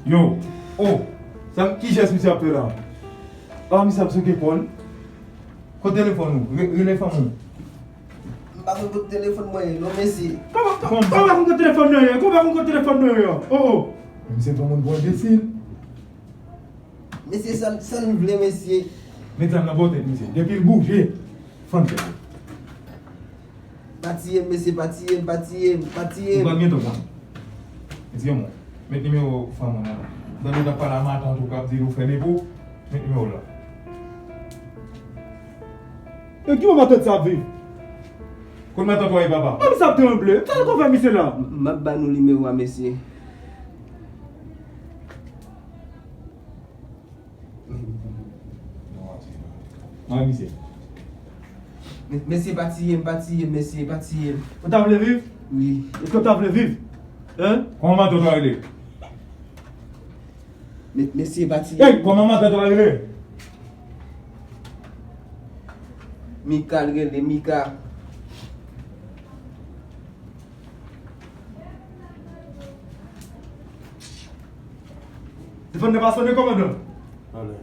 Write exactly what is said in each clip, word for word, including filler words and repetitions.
Yo, oh, sa ki jès misye ap fè la? Ah, misye ap souke kò l. Kote telefòn ou? Re- Rele fanm ou. M pa konn kote telefòn mwen ye, non, mesye. Kòman, kòman pa konn kote telefòn nan ye? Kòman pa konn kote telefòn nan ye? Oh, oh. Misye pran moun pou enbesil. Mesye, sa, sa n vle, mesye? Met zam nan bò tèt misye. Depi l bouje, fann tèt li. Pa tiye m, mesye, pa tiye m, pa tiye m, pa tiye m. Ou pral gen tan konn. Met nimewo fanm ou nan. Tande w t ap pale a matant ou k ap di l ou fè depo, met nimewo l la. E ki moman tèt sa ap viv? Kot matant ou a ye, papa? Kòm sa ap tranble. Sa nou konn fè misye la? M ap ba nou nimewo a, mesye. Mande misye. Me- Mesye, pa tiye m, pa tiye m, mesye, pa tiye m. Ou ta vle viv? Wi. Èske w ta vle viv? Hein? Kòman matant ou a rele? Me- Mesye, pa tiye m. Ey, kòman matant ou a rele? Mika l rele, Mika. Telefòn nan pa sonnen, kòmandan. Alo.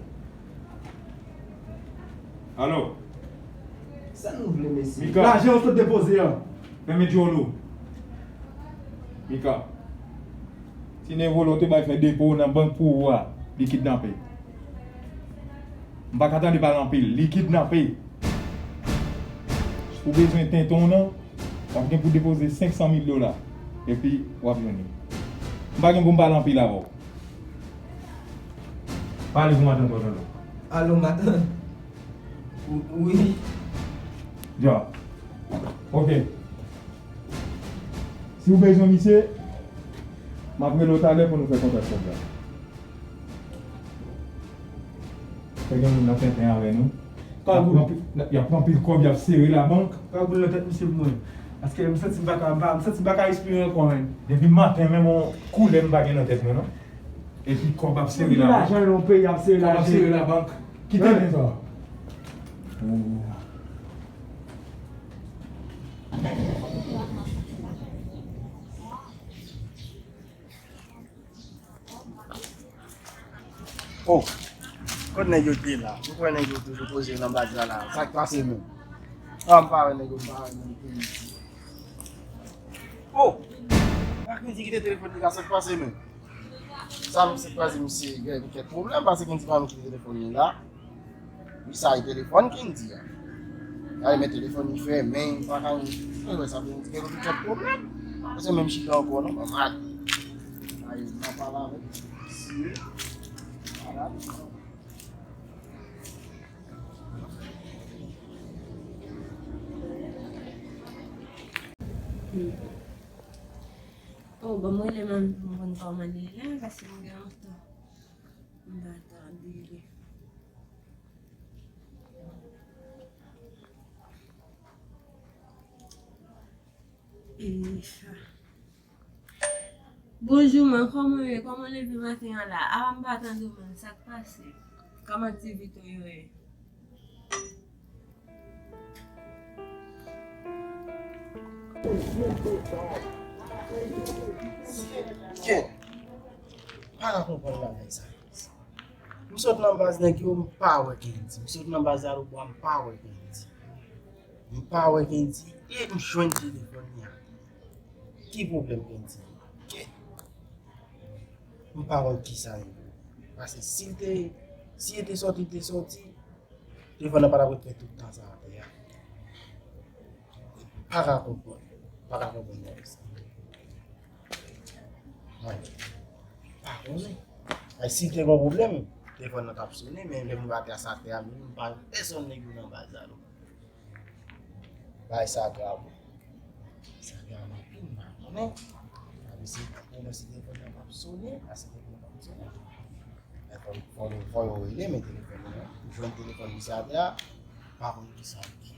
Alo. Sa nou vle, mesye? Mika. Lajan yo sot depoze a. Fèmen djòl ou. Mika. Si nan vòlè w te bay fè depo nan bank pou ou a, li kidnape. M pa ka tande pale anpil, li kidnape. Si w bezwen tenten w nan, w ap gen pou depoze senk san mil dola, epi w ap jwenn li. M pa gen pou m pale anpil avè w. Pale pou matant ou, tonton. Alo, matant. Wi. Ya. Ok. Si w bezwen misye, m ap rele w talè pou nou fè kontak kòb la. Fè gen moun nan tenten avè nou. Y ap pran pi- y ap pran pil kòb, y ap sere labank. Kagoul nan tèt misye pou mwen. Paske m santi m pa ka, m pa, m santi m pa ka respire ankò, menn. Depi maten, menm yon koulè m pa gen nan tèt mwen, non. Epi kòb ap sere labank. Lajan nan peyi ap sere lajan. Kòb ap sere labank. Kite men sa. Oh, kot nèg yo te la? M kwè nèg yo toujou poze nan baz la la. Sa k pase menm? Ah, m pa wè nèg yo, m pa wè nèg yo. Oh! Ak misye kite telefòn li la, sa k pase menm? Sa misye k pase, misye gen kèk pwoblèm, paske gen ti fanm ki kite telefòn li la. Wi, sa e telefòn Kendy a. Ay, men telefòn li fèmen, li pa ka, mwen wè sa Kendy gen yon kèk pwoblèm. Mwen se menm chita ankò non, mwen mal. Ay, mwen pale avèk misye. Pale avèk mwen. Oh, bon, mwen rele manmi pou m konn kòman li ye la, paske m gen lontan m pa tande li. Bonjou, man. Kòman w ye? Kòman w leve maten an la? Apa m pa tande w, man. Sa k pase? Kòman aktivite w yo ye? Kèt. Pa ka konprann bagay sa. M sot nan baz nèg yo, m pa wè Kendy. M sot nan baz Zalobwa, m pa wè Kendy. M pa wè Kendy e m jwenn telefòn li a. Ki pwoblèm Kendy? Kèt. M pa wè kisa yo. Paske si l te, si l te sòti, l te sòti, telefòn nan pa t ap ret fè tout tan sa atè a. Pa ka konprann. Pa ka konprann bagay sa. Mwen pa konnen. Ay, si te gen pwoblèm, telefòn nan t ap sonnen, men lè m rive atè a, sa atè a, m pa wè pèsonn nèg yo nan baz la, non. Bagay sa grav. Sa grav anpil, m pa konnen. Paske si telefòn nan p ap sonnen, paske telefòn nan p ap sonnen. Men fò, fò, fò yo rele, men telefòn nan, jwenn telefòn misye atè a, pa konn kisa l ye.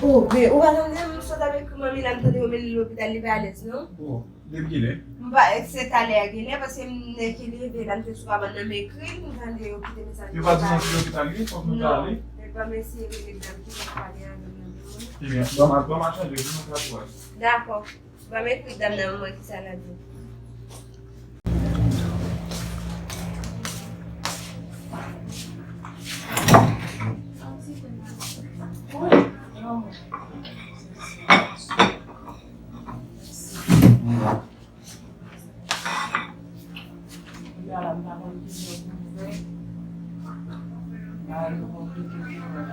Oh, men ou pa tande m sot ap ekri manmi la, m tande yo mennen l lopital, li pa alèz non. Oh, depi kilè? M pa, se talè a genlè, paske m, lè ke li rive la, m te sou kabann nan, m ekri l, m tande yo kite mesaj. Yo pa di nan ki lopital li ye, fòk nou ta ale. Non, men ban m eseye rele dam ki t ap pale avè m nan. Ebyen, ban m, ban m chanje, pou nou ka twal. Dakò. Ban m ekri dam nan, m wè kisa l ap di. Kounye a la, m pa konn ki jan pou m fè. Bagay yo konplike pou mwen.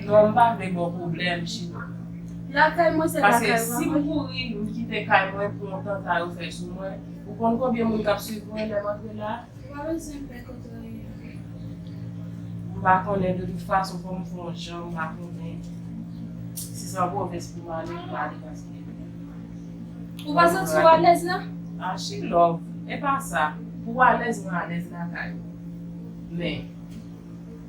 Non, m pa vle ba w pwoblèm, Chino. Lakay mwen se lakay ou. Paske si m kouri, m kite kay mwen pou yon tanta yo fè sou mwen, ou konn konbyen moun k ap swiv mwen lè m antre la? Ou pa bezwen pè kote w ye. M pa konnen, de tout fason, fò m fè yon jan, m pa konnen. Si se an pwovens pou m ale, m ale, paske... Ou pa santi w alèz la? Ah, she love. E pa sa. Pou w alèz, mwen alèz lakay ou. Men,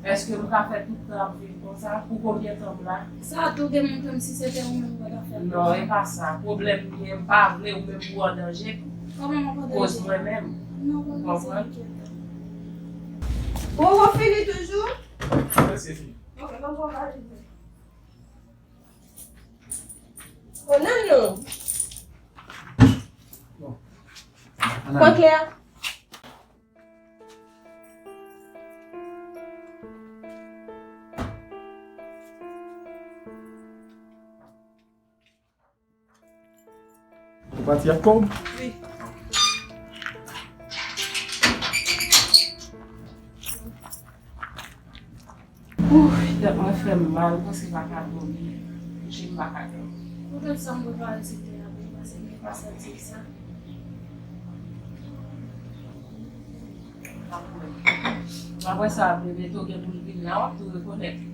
èske m ka fè tout tan ap viv konsa? Pou konbyen tan m la? Sa a tou demontre m si se te ou menm ou pa t ap fè l. Non, e pa sa. Pwoblèm li ye, m pa vle ou menm pou w an danje tou. Kòman m ap an danje? Koz mwen menm. Non, ou konprann? Ou fini toujou? Mwen se fini. Ok, ban m pran valiz mwen. Konnen nou. Bon. Pran klè. Ou pati ak kòb? Wi. Ouf, tèt mwen fè m mal, m panse m pa ka dòmi. Je m pa ka dòmi. Poutèt sa m prepare se te a pou m pase, men pa santi sa. Apre sa, bebe, to gen pou l vin la, w ap tou rekonèt li.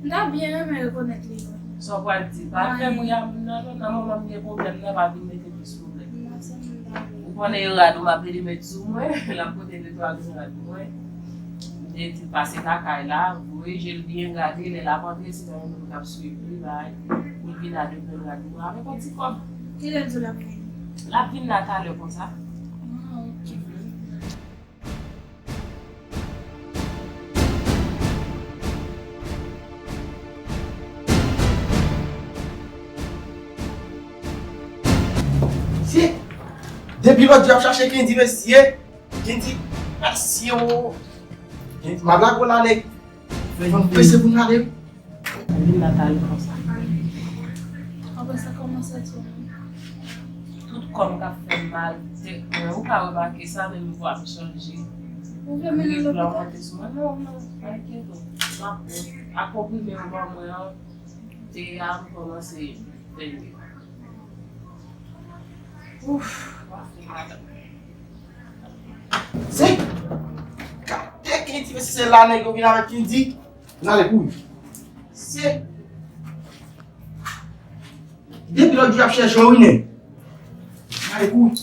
M ta byen renmen rekonèt li, wi. Sa w pral di? Pa fè bri a moun nan, non, nan moman m gen pwoblèm nan, pa vin mete plis pwoblèm. Non, se moun ta vle. Ou konnen e rad ou m ap vin met sou mwen, l ap pote de twa grenn rad pou mwen. M te di l pase lakay la, voye je l byen gade, lè l ap antre, si gen yon moun k ap swiv li, bay, pou l vin a de grenn rad pou mwen, avèk yon ti kòb. Kilè l di w l ap vini? L ap vin la talè konsa. Ah, ok. Si, depi lòt jou ap chache Kendy, mesye. Kendy, mesye, o. Kendy, m ap lage w la, nèg. Fè nou prese pou n ale. Vin la talè konsa. Apre sa, kòman w santi w menm? Tout kò m k ap fè m mal, te, ou ka remake sa, menm vwa m chanje. Ou vle mennen l lopital? Monte sou mwen. Non, non, pa enkyete w. M ap bon. Ak konprime yo ban mwen an, te a m kòmanse fè l. Ouf, pa fè madanm. Se, gade Kendy, mesye, se la nèg yo vin avèk Kendy. N ale kouri. Se depi lòt jou y ap chèche w wi, nèg. N ale kouri.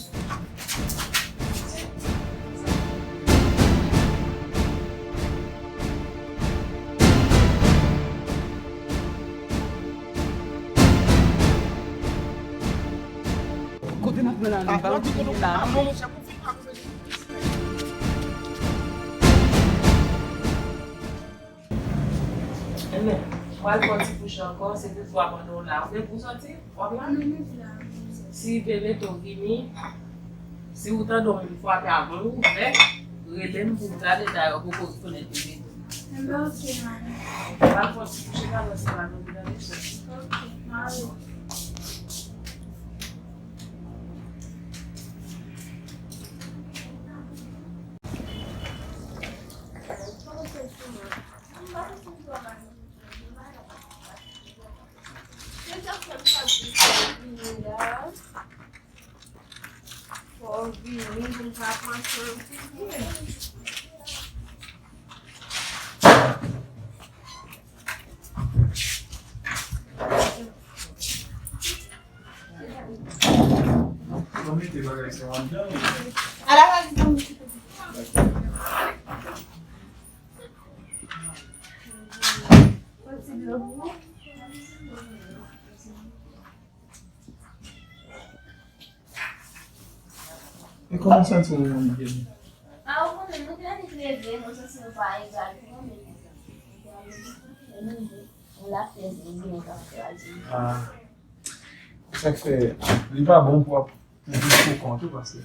Kote n ap pran la, nou pa wè kote nou la. Enben, m pral fè yon ti kouche ankò, se pou fwa pandan w la. Ou gen pou w soti? W ap la? Si bebe to vini, si ou tande w menm frape avan w ouvè, rele m pou m gade, dayè ou poko rekonèt bebe to. Enben, ok, mami. M pral fè yon ti kouche, m pral ranse madanm ou tande, cheri. Ok, mami. Fò w vini pou m ka pran san ti byen. Ala, ala, ala. E kòman w santi w menm, Jenny? A, ou konnen, mwen te annik leve, mwen santi mwen pa egal pou mwen menm. Mwen la fè zen byen, sa fè al di. Ah. Sa k fè, li pa bon pou w ap pou w tou kont ou, paske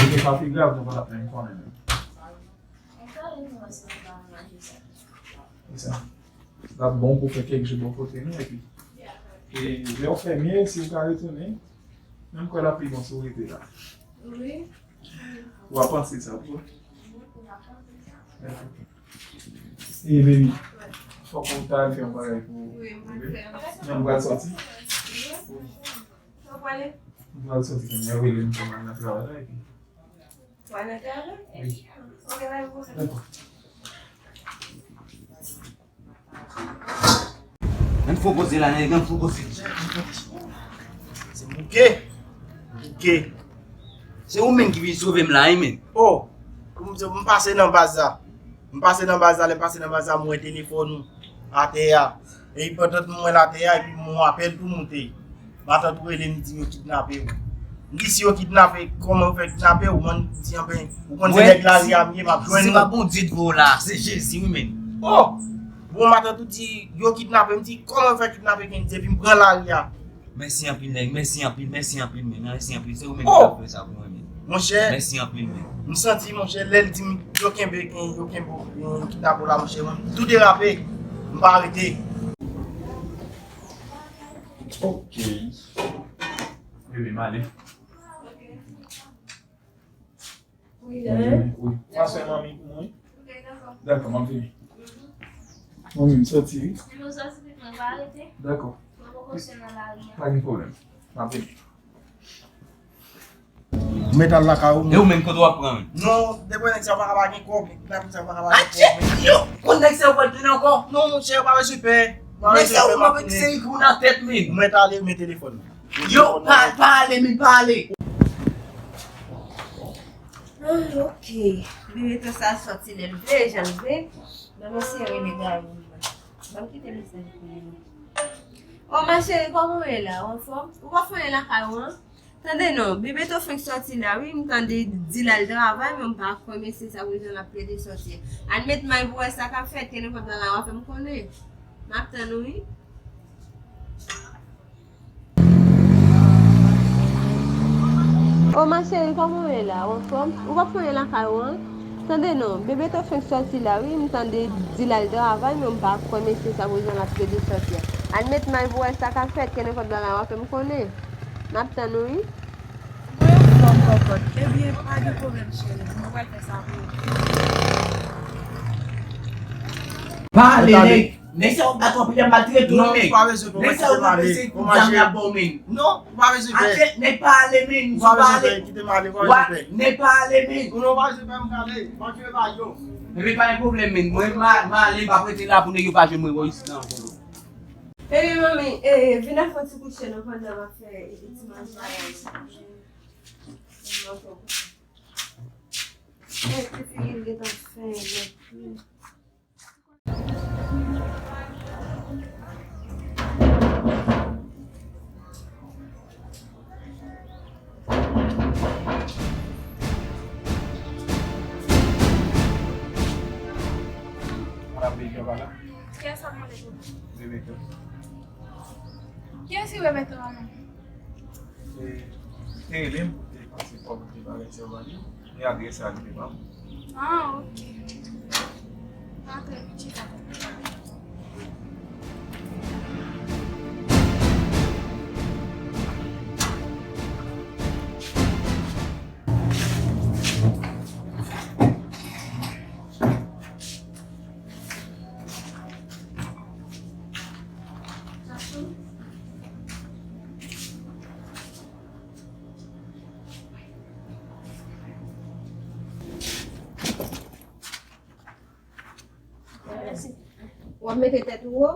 li te ka pi grav, nou pa t ap menm konnen menm. E sa. L ap bon pou w fè kèk jou bò kote nou, epi, e lè w fèmen, si w ka retounen, men m kwè l ap pi bon si w rete la. Wi. W ap panse sa, pou. E, baby, fòk ou ta al fè yon bagay pou. Wi, m pral fè. Men m pral sòti. Wi. Sa w prale? M pral sòti, kounye a rele m pou m al nan travay la, epi. Ou al nan travay? Wi. Ok, pa gen pwoblèm. Dakò. Nan fo koze la, nan fo koze. Se bouke. Bouke. Se ou menm ki vin sove m la, wi, menm. Oh, m, m pase nan baz la. M pase nan baz la, lè m pase nan baz la, m wè telefòn ou atè a. E pandan m wè l atè a, epi m wè apèl tou moute. Matant ou rele m di yo kidnape w. M di si yo kidnape, kòman yo fè kidnape w? Mwen di anben, ou konn se nèg lari a m ye, m ap jwenn ou. Se pa Bondye dwe w la, se Jezi wi menm. Oh! Bon, matant ou di yo kidnape, m di kòman yo fè kidnape Kendy epi m pran lari a. Mèsi anpil nèg, mèsi anpil, mèsi anpil menm, mèsi anpil. Se ou menm ki ap fè sa pou mwen menm. Monchè, mèsi anpil menm. M santi, monchè, lè l di m yo kenbe, yo kenbe, yo kidnape w la, monchè, mwen tou derape, m pa rete. Ok. Bebe, m ale. Wi, wi. Pase manmi pou mwen. Dakò, m ap vini. Manmi, m soti, wi. Dakò. Pa gen pwoblèm. M ap vini. Ou mèt al lakay ou. E ou menm, kote w ap pran? Non, depi nèg sa yo pa ka pa gen kòb, nèg sa yo pa ka pa gen kòb. Yo, konn nèg sa yo pral tounen ankò? Non, monchè, ou pa bezwen pè. Nèg sa yo pa bezwen se kou nan tèt, men. Ou mèt ale, men telefòn nan. Yo, pa, pa ale, men pa ale. Ah, ok. Bebe to sa sòti lè l vle, jan l vle. Ban m eseye rele Gary. Ban m kite mesaj pou li. Oh, ma chérie, kòman w ye la? Ou anfòm? Ou pa fè anyen lakay ou, an? Tande non, Bebeto fenk sòti la wi, m tande di l al travay, men m pa kwè mesye sa pou jan l ap plede sòti a. Al met may pou wè sa k ap fèt, kenenpòt bagay w a fè m konnen. M ap tann ou wi. Oh ma chérie, kòman w ye la? Ou anfòm? Ou pa fè anyen lakay ou, an? Tande non, Bebeto fenk sòti la wi, m tande di l al travay, men m pa kwè mesye sa pou jan l ap plede sòti a. Al met may pou wè sa k ap fèt, kenenpòt bagay w a fè m konnen. M ap tann ou wi. Mwen anfòm kòkòt. Ebyen, pa gen pwoblèm cheri, mwen pral fè sa pou ou. Pa ale nèg. Nèg sa yo bat w anpil, y ap maltrete w, nèg. Non, ou pa bezwen pè, mwen kite m ale. Nèg sa yo bat w, se kout zam y ap ba w, men. Non, ou pa bezwen pè. Atè, nèg pa ale, men. Ou pa bezwen pè, kite m ale, ou pa bezwen pè. Nèg pa ale, men. Non, ou pa bezwen pè, m prale. M ap jwe ba yo. Ebyen, pa gen pwoblèm, men. Mwen, m a-, m ale, m ap rete la pou nèg yo pa jwenn mwen bò isit la ankò, non. Ebyen, manmi, eh, vin al fè yon ti kouche, non, pandan m ap fè, eh, ti manje a. Eh, ti figi m gentan fen, men. Mwen ap veye kè pa la. Kiyès ap mande pou mwen? Rebeka. Kiyès ki Rebeka a menm? Se, se li menm pou te pase kòb te ba lè sèvant li. E adrès la li te ban m. Ah, ok. Antre, vin chita. W ap mete tèt ou wo?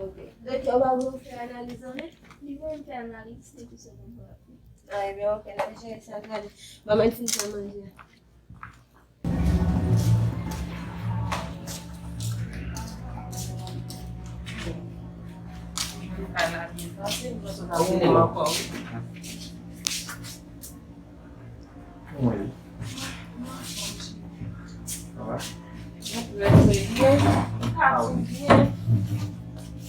Ok. Doktè, ou pa vle w fè analiz anlè? Li vle m fè analiz, se pou sa mwen pa vle. Ah, ebyen, ok, n ap jere sa, gade. Ban mwen fin fè manje a. Mwen pa la byen pase, mwen sot ap vini ankò, wi. Kòman ye? Sa va? Mwen trè, trè byen. Mwen pa tou byen.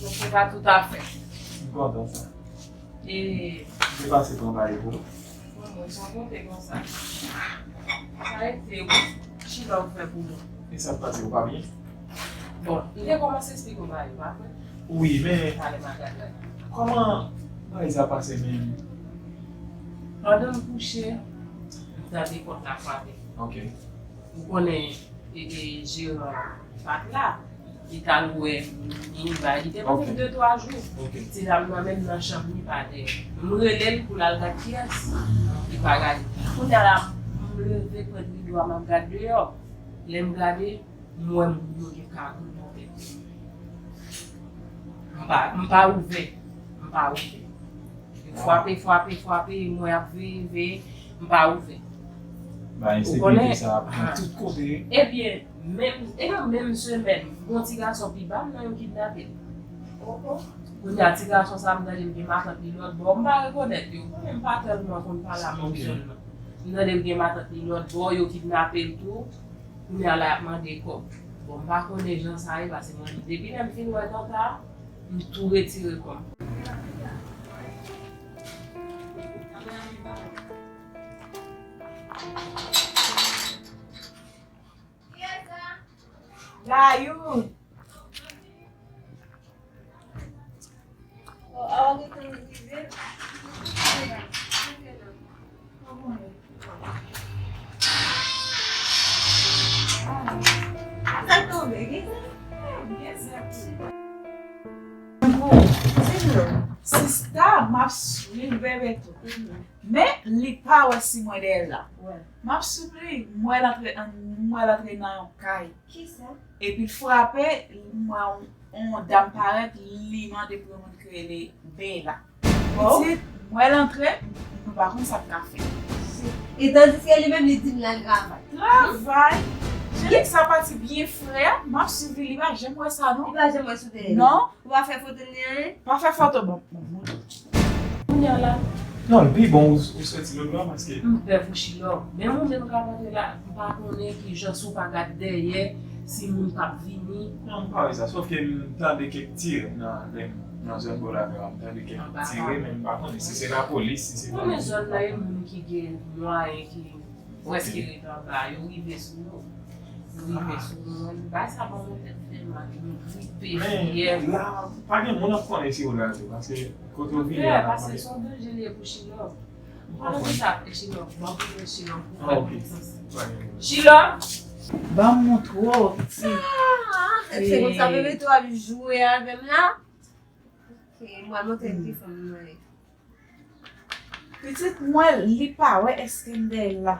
Mwen se pa toutafè. M kontan sa. E. Ou te pase pran bagay pou ou? Bon, mwen jan konte konsa. Sa rete, wi. Chilòv fè pou mwen. E sa k pase, ou pa byen? Bon, m te kòmanse esplike w bagay, pa vre? Wi, men. Pale m a gad la. Kòman bagay sa pase menm? Pandan m kouche, m tande pòt la frape. Ok. Ou konnen, e, e, jeran pa t la. Li t al wè Mimi, li te pote m de twa jou. Ok. Ti dam nan menm nan chanm li pa dèyè. M rele l pou l al gad kiyès. Li pa gade. Kounye a la, m leve, pran rido a, m ap gad deyò. Lè m gade, m wè moun yo gen kagoul nan tèt yo. M pa, m pa ouvè. M pa ouvè. Yo frape, frape, frape, mwen ap veye, veye, m pa ouvè. Ba ensekirite sa ap pran tout kote. Ebyen, menm, e nan menm semèn, gon ti gason pi ba m nan yo kidnape l. Kounye a, ti gason sa, m tande l gen matant li lòt bò. M pa rekonèt yo. Konnen m pa tèlman konn pale ak moun zòn nan. M tande l gen matant li lòt bò, yo kidnape l tou. Kounye a la, y ap mande kòb. Bon, m pa konnen jan sa ye, paske mwen, depi lè m fin wè tanta, m tou retire kò m. Gayou! Sista, m ap swiv Bebeto. Men li pa wè si mwen dèyè l la. M ap swiv li, m wè l antre, m wè l antre nan yon kay. Kisa? Epi l frape, m wè yon, yon dam parèt, li mande pou yon moun ki rele Bela. Pitit, m wè l antre, nou pa konn sa l ka fè. E tandiske li menm, li di m l al travay. Travay? Jan nèg sa pati byen fre a, m ap swiv li, li pa janm wè sa non. Li pa janm wè sou tèlè. Non. Ou pa fè foto l ni anyen? Pa fè foto, bon, bon, bon. Kounye a la. Non, l pi bon ou, ou soti lòt bò paske. M pè pou Chilò. Menm ou menm k ap antre la, m pa konnen kijan si w pa gad dèyè, si moun p ap vini. Non, m pa wè sa, sòf ke m tande kèk tire nan, nan, nan zòn bò lakay la, m tande kèk tire, men m pa konnen si se lapolis, si se. Ou konnen zòn nan, e moun ki gen mwayen ki prèske ret anba, yo rive sou yo. Yo rive sou mwen. Bagay sa ban mwen tèt fè mal, mwen gripe, fyèv. Men la, pa gen moun ap konnen si yo la tou, paske kote yo vini a la. Frè, paske se yon danje li ye pou Chilò. Mwen konn sa, Chilò, ban m konnen Chilò pou fè konesans. Chilò! Ban m montre w, pitit. Ah, se konsa bebe tou ap jwe avè m la. Ok, mwen montre ki fanm mwen ye. Pitit mwen, li pa wè èske m dèyè l la.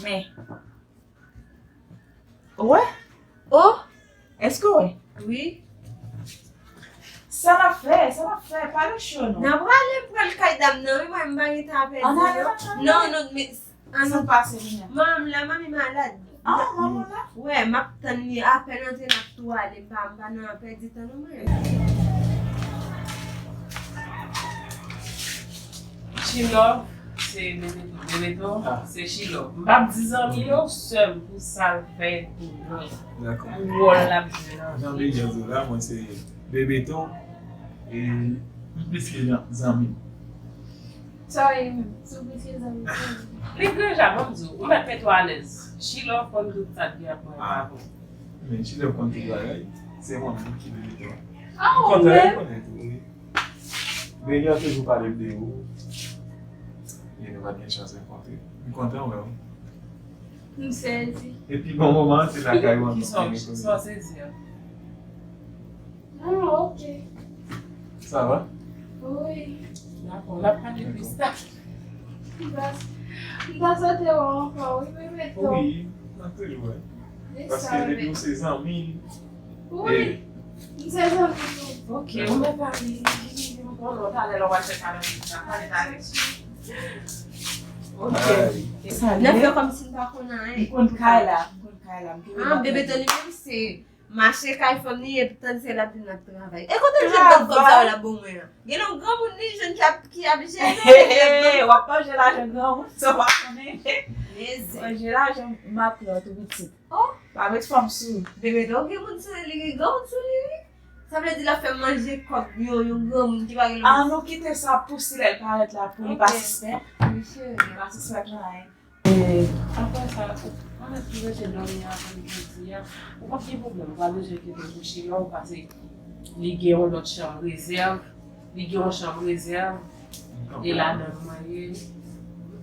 Men. Ou wè? Oh! Èske w wè? Wi. Sa n ap fè? Sa n ap fè? Pale cho non. N a prale pral kay dam nan, wi, mwen, m pa gen tan a pèdi non. Ann ale, ann ale. Non, non, men Sa pase, Nina? Manman m la, manmi malad. Ah, manman la? Wè, m ap tann li apèn antre, n ap tou ale, m pa, m pa nan pèdi tan non mwen. Chilò, se Bebeto, Bebeto, se Chilò. M p ap di zanmi non, sè m pou sa l fè pou mwen. Dakò. Pou wòl l ap jwe nan vi. Jan Beyè di w la, mwen se Bebeto, e m plis ke zanmi. Sa w ye menm? Si w plis ke zanmi, zanmi. Li deja, ban m di w, ou mèt mete w alèz. Chilò konn tout sa k gen ak mwen avè w. Men Chilò konn tout bagay. Se mwen menm ki Bebeto. Ah, ou menm? Kontan rekonèt ou, wi. Beyè toujou pale m de ou. E nou pa t gen chans rankontre. M kontan wè w. M sezi. Epi bon moman an, se lakay ou ankò. Kisa w sezi a? Ah, ok. Sa va? Wi. Dakò, n ap pale plis ta. M ta, m ta swete wè w ankò, wi, bebe to. Wi, n ap toujou wè. Paske depi w se zanmi. Wi, m se zanmi tou. Ok, ou mèt pale, vini, vini, m konnen w talè lè w al fè pale, pale, pale. Ok. N ap fè kòmsi n pa konn anyen. M konn kay la, m konn kay la. M kenbe bagay. Ah, bebe Tony menm se mache kay fanm li epi tann se l ap vin ap travay. E kote l jwenn lòt fanm sa yo l ap ban mwen an? Gen lòt granmoun li jwenn ki ap ki ap jere. Hey, w ap manje lajan granmoun san w pa konnen. Manje lajan matlòt ou pitit. Oh. Pa met fanm sou. Bebe Tony gen moun sou li, li gen granmoun sou li wi. Sa vle di l ap fè manje kòb yon yon granmoun ki pa gen lòt. An nou kite sa pou si lè l parèt la pou li pa sispèk. Li pa sispèk anyen. Apre sa, ou pa mèt pou rete dòmi avan jodi a. Ou p ap gen pwoblèm, ou pa bezwen kite l kouche la, ou pase li gen yon lòt chanm rezèv, li gen yon chanm rezèv, e ladan l mwen ye.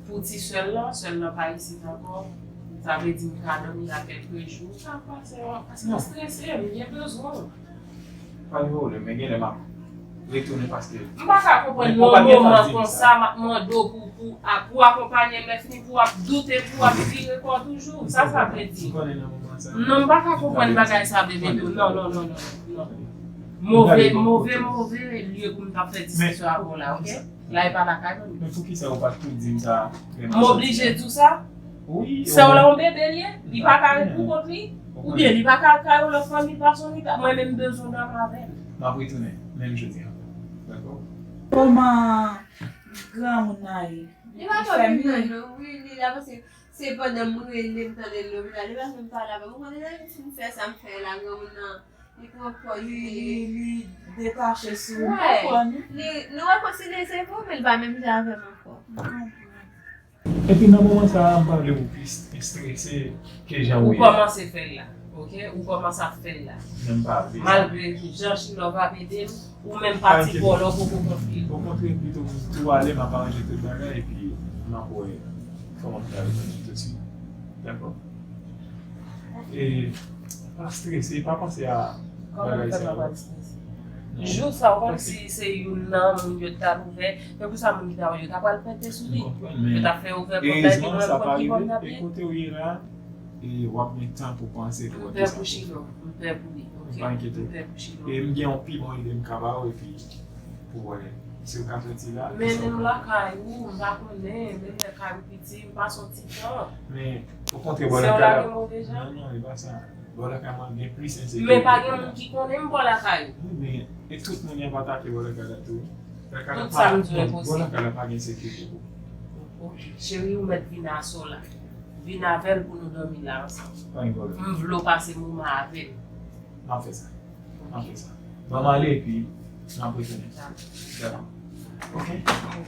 Pou ti sè l lan, sè l lan pa isit ankò, sa vle di m ka dòmi la kèlke jou. Sa pase, paske m strese, m gen bezwen w. Pa gen pwoblèm, men genlè m ap retounen paske. M pa ka konprann yon moman konsa m ap mande w pou pou ap pou akonpanye m lè fini pou w ap doute pou w ap vire kò w toujou. Sa sa vle di? Non, m pa ka konprann bagay sa bebe tou. Non, non, non, non, non. Move, move, move lye pou m t ap fè diskisyon avè w la, ok? La e pa lakay mwen. Men poukisa ou pa t tou di m sa lè m ap sòti a? M oblije di w sa? Wi. Sè w la yon bebe l ye, li pa ka ret pou kont li, oubyen li pa ka al kay yon lòt fanmi pa son li pa, mwen menm m bezwen w dòmi avè l. M ap retounen, menm jodi a. Dakò? Kòman granmoun nan ye? Li pa twò vin nan non, wi, li la paske se pandan m rele m tande l lopital, li pa janm pale avè m. Ou konnen nan fin fè sa m fè la, granmoun nan, li pran pòz li, li, li detache sou ou, ou konprann wi. Li, nou wè kòmsi li se vre, men li pa menm jan avè m ankò. M konprann. Epi nan moman sa a, m pa vle pou w plis strese ke jan w ye a. Ou kòmanse fè l la, ok? Ou kòmanse ap fè l la. Men m pa vle sa. Malgre jan Chilòv ap ede m, ou menm pati bò la, ou poko konfye. Okontrè, pito m tou ale, m ap aranje tout bagay, epi m ap wè kòman m ka retounen tousuit. Dakò? E pa strese, pa panse a bagay sa yo. Jou sa w konn si se youn nan moun yo t al ouvè, se pou sa moun ki ta wè yo ta pral pete sou li. Yo ta fè ouvè kòb la epi mwen m konn ki kòb n ap ye. E kote w ye la, e w ap gen tan pou panse pou wè kisa pou fè. M pè pou li, ok? Pa enkyete w. M pè pou Chilò. E m gen yon pi bon ide m ka ba w epi pou wè si w ka soti la. Men menm lakay ou, m pa konnen, menm lè kay ou piti, m pa soti tan. Men okontrè bò lakay la. Sè w la gen move jan? Non, non, e pa sa. Bò lakay mwen gen plis ensekirite. Men pa gen moun ki konnen m bò lakay ou. Wi, men e tout moun y ap atake bò lakay la tou. Tout sa m di w enposib. Bò lakay la pa gen sekirite pou ou. Ok, cheri, ou mèt vin aswè la. Vin avè l pou nou dòmi la ansanm. Pa gen pwoblèm. M vle w pase moman avè l. M ap fè sa. M ap fè sa. Ban m ale epi n ap retounen. Dakò. Ok?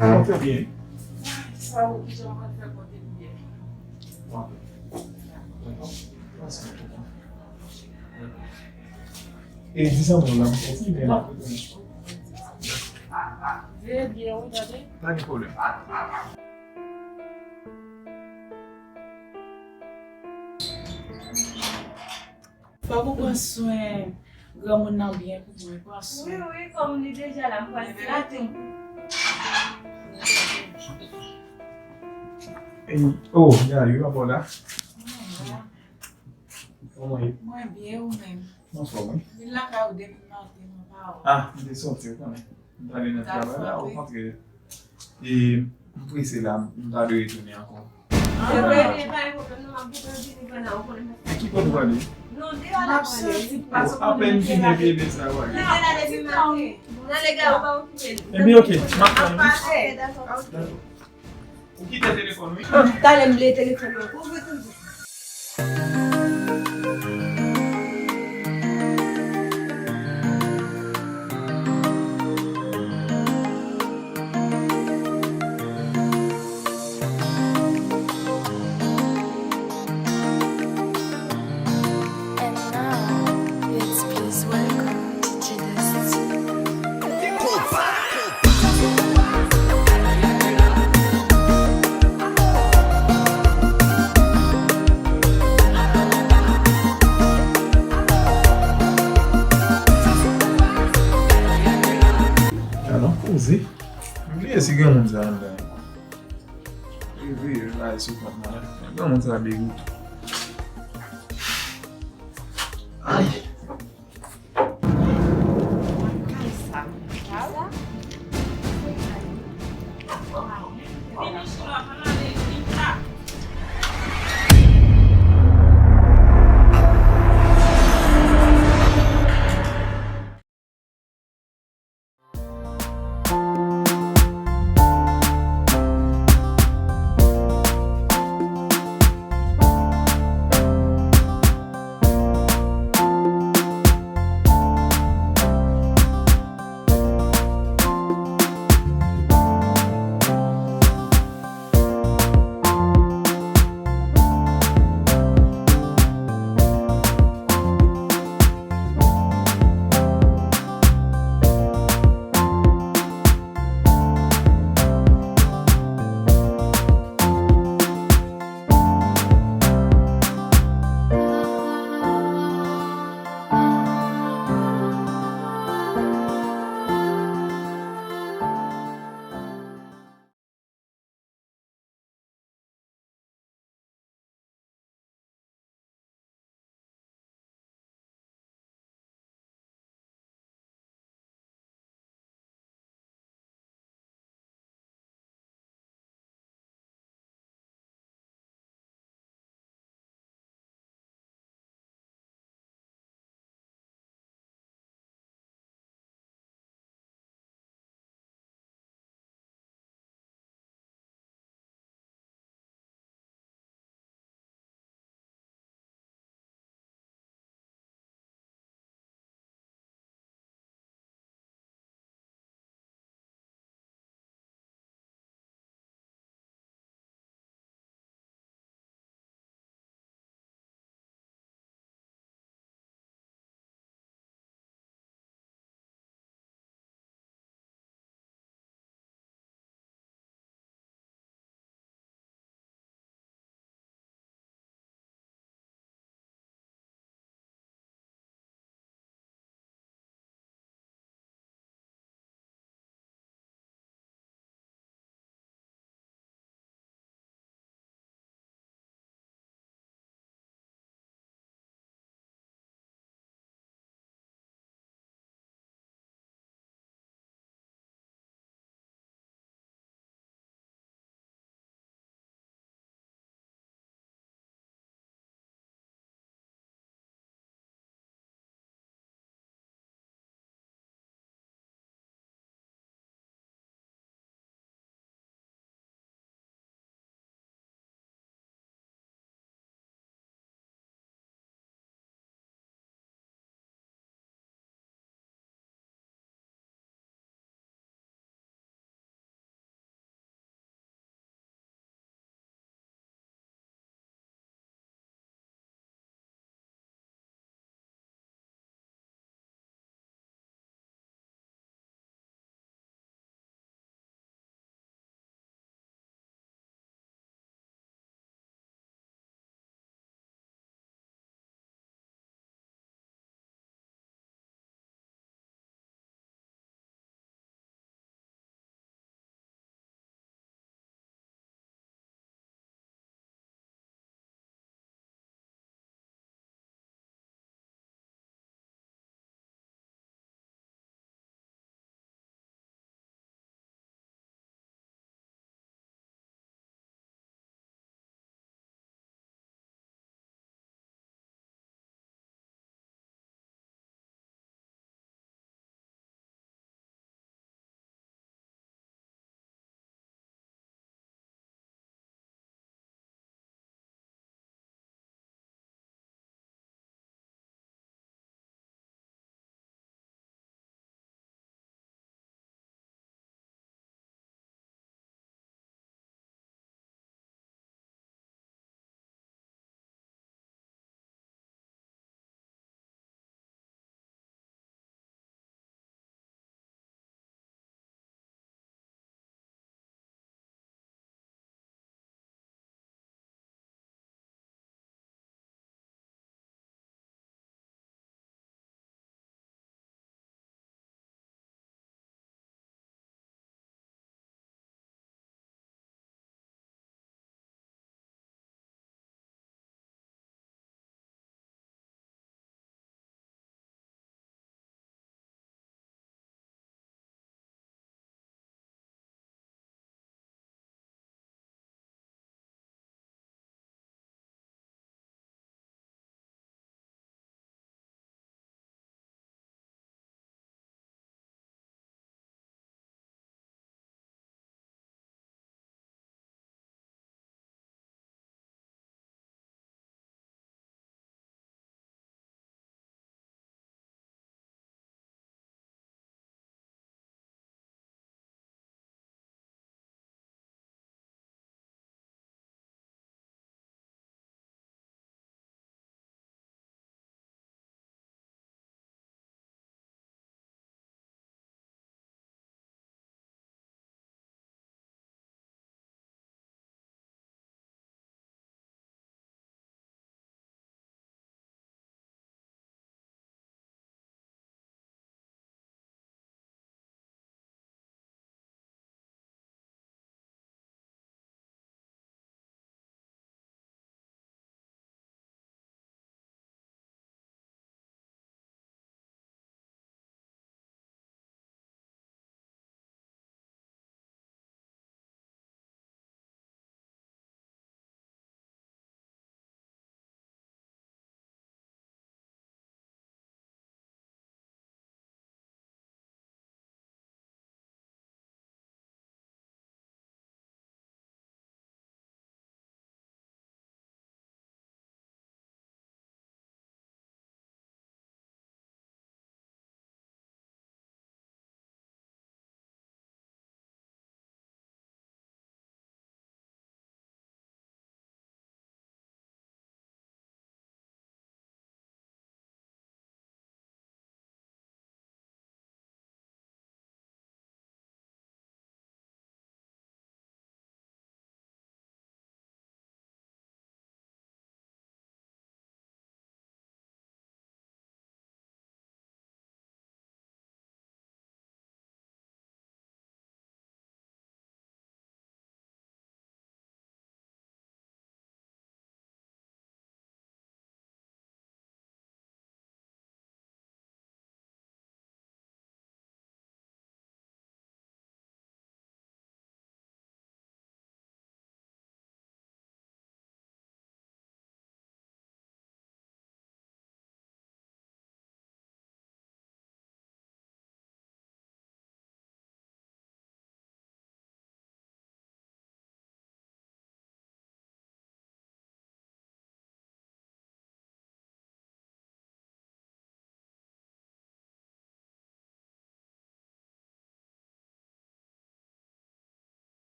Konte byen. Sa ou ki jan mwen fè konte byen. Bon. Dakò. E di sa mwen la, m konfime la. Veye byen wi, tande. Pa gen pwoblèm. Fòk ou pran swen granmoun nan byen pou mwen, pran swen. Wi, wi, kòm li deja la, m pral fè l. Oh, ya, yo pa la. Kòman ye? Mwen byen, ou menm? M anfòm, wi. Vin lakay ou depi maten, mwen pa wè w. Ah, m te sòti, ou konnen. M t ale nan travay la, okontrè. E m prese la, m ta dwe retounen ankò. Se vre, ebyen, pa gen pwoblèm, non, m ap gentan vini pandan ou konnen m ap fè. Ki kote w prale? Non, deyò la m prale, wi. Apèn m fini epi ebyen sa w ale. M te la depi maten. Nan lega, ou pa okipe l. Ebyen, ok, m ap tann, wi. Dakò. Ou kite telefòn, wi. Talè m bliye telefòn mwen. Ouvri toujou. And now, let's please welcome D J Dusty. Gad on koze. M bliye si gen moun sa anndan. Reveye, reveye sou kont mwen. Gen moun sa degoute. Ay. Mwen kay Vini sou la, vwala,